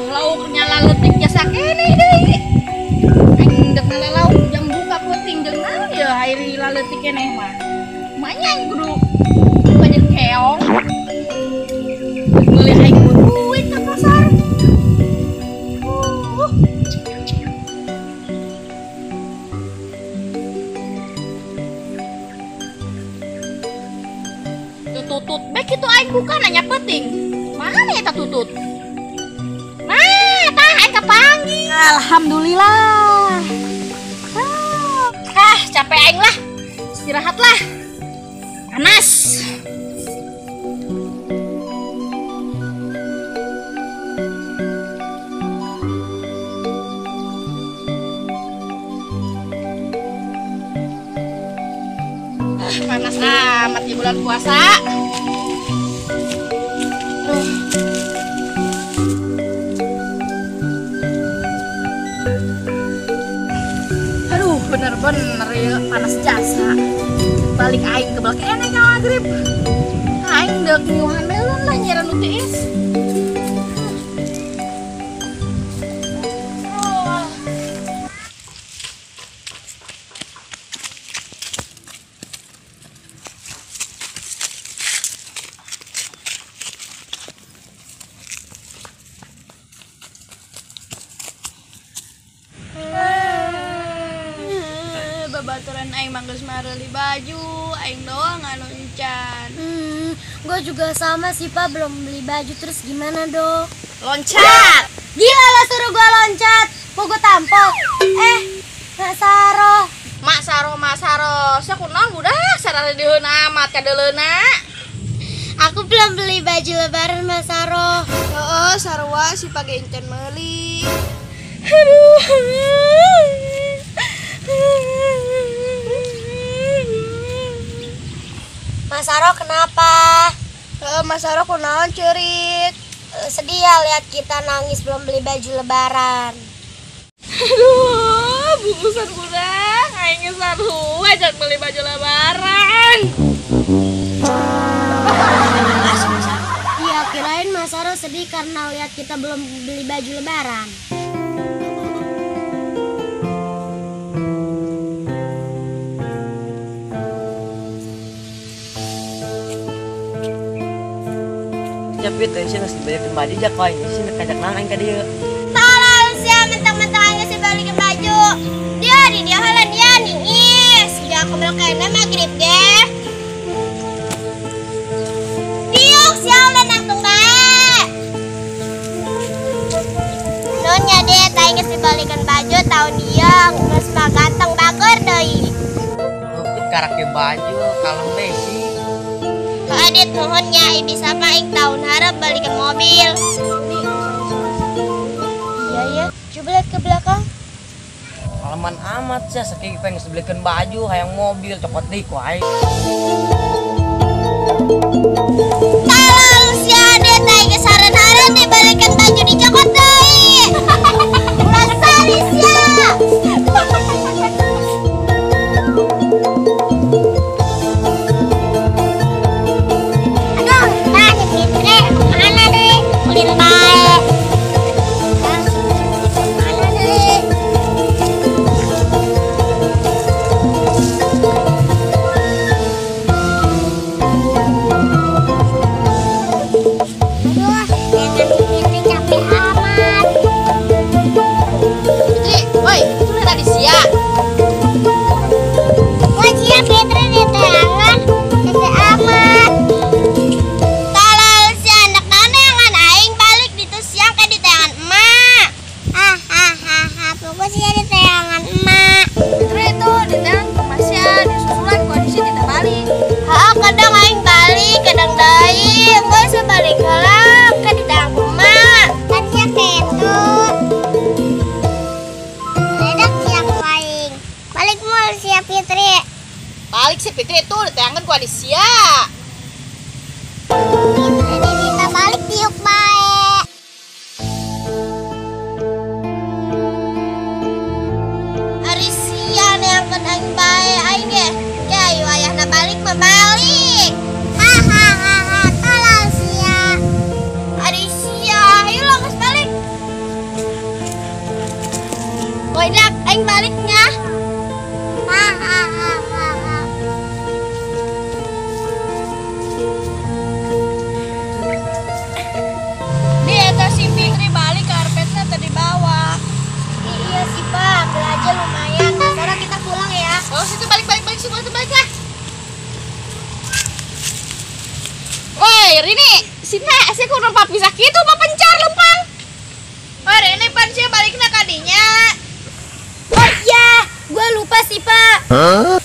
Lauk nyala leutik jasa keneh deui. Aing deuk lauk jam buka peuting jeung naon ya ari laleutik keneh mah. Manya aing kudu banyak keong. Meuli aing duit ka pasar. Tutut bae kitu aing buka nanya peuting. Mana eta tutut? Kapanggih. Alhamdulillah. Ah, capek aing lah. Istirahat lah. Panas. Panas amat di bulan puasa. Bener-bener ya, panas jasa. Balik aing ke belakang enak ka magrib. Aing deuk nyuhan melon lah nyiran nu tiis. Babaturan aing mah geus mareuli baju, aing doang anu encan. Gua juga sama sih, Pak, belum beli baju, terus gimana dong? Loncat. Gila lah suruh gua loncat, mau gua tampok. Mak Saroh. Mak Saroh, Mak Saroh. Sia kunaon budak sarareudeun amat kadeuleuna. Aku belum beli baju lebaran, Mak Saroh. Heeh, sarua si page encan meuli. Aduh. Mas Saroh kenapa? Mas Saroh kunaon ceurik? Sedih ya lihat kita nangis belum beli baju lebaran. Aduh, bungkusan budak, aing geus sarua jangan beli baju lebaran. Iya, kirain Mas Saroh sedih karena lihat kita belum beli baju lebaran. Tapi teh sih nasi balikin baju jak lain sih kajak nang aing ka dieu. Tolol sia mentang-mentang aing geus balikin baju. Dia di dia heula dia niis. Dia kebelakana magrib ge. Diuk sia ulah nangtung bae. Nun nya deh aing geus dibalikin baju tahun ieu geus mah ganteng bager deui. Karak ge baju kalem besi. Adit nuhun nya bisa aing tahun harap balikin mobil. Iya ya, coba lihat ke belakang. Kaleman amat sih, saking pengen belikan baju, hayang mobil, cokot deui ku aing. Tolol sia Adit aing geus haren-haren dibalikin baju dicokot deui. Ulah sari sia. Balik si Fitri itu ditayangan ku Adisia. Fitri kita balik tiup bae. Aing baliknya. Hahaha. Di eta si Fitri balik karpetnya tadi bawa. Iya sih Pak, ambil aja lumayan. Sekarang kita pulang ya. Oh situ balik situ balik lah. Woi Rini, sini saya kurang papi sakit tuh pencar lempang. Oh Rini pan sih balikna kadinya. Oh iya, gua lupa sih Pak. Huh?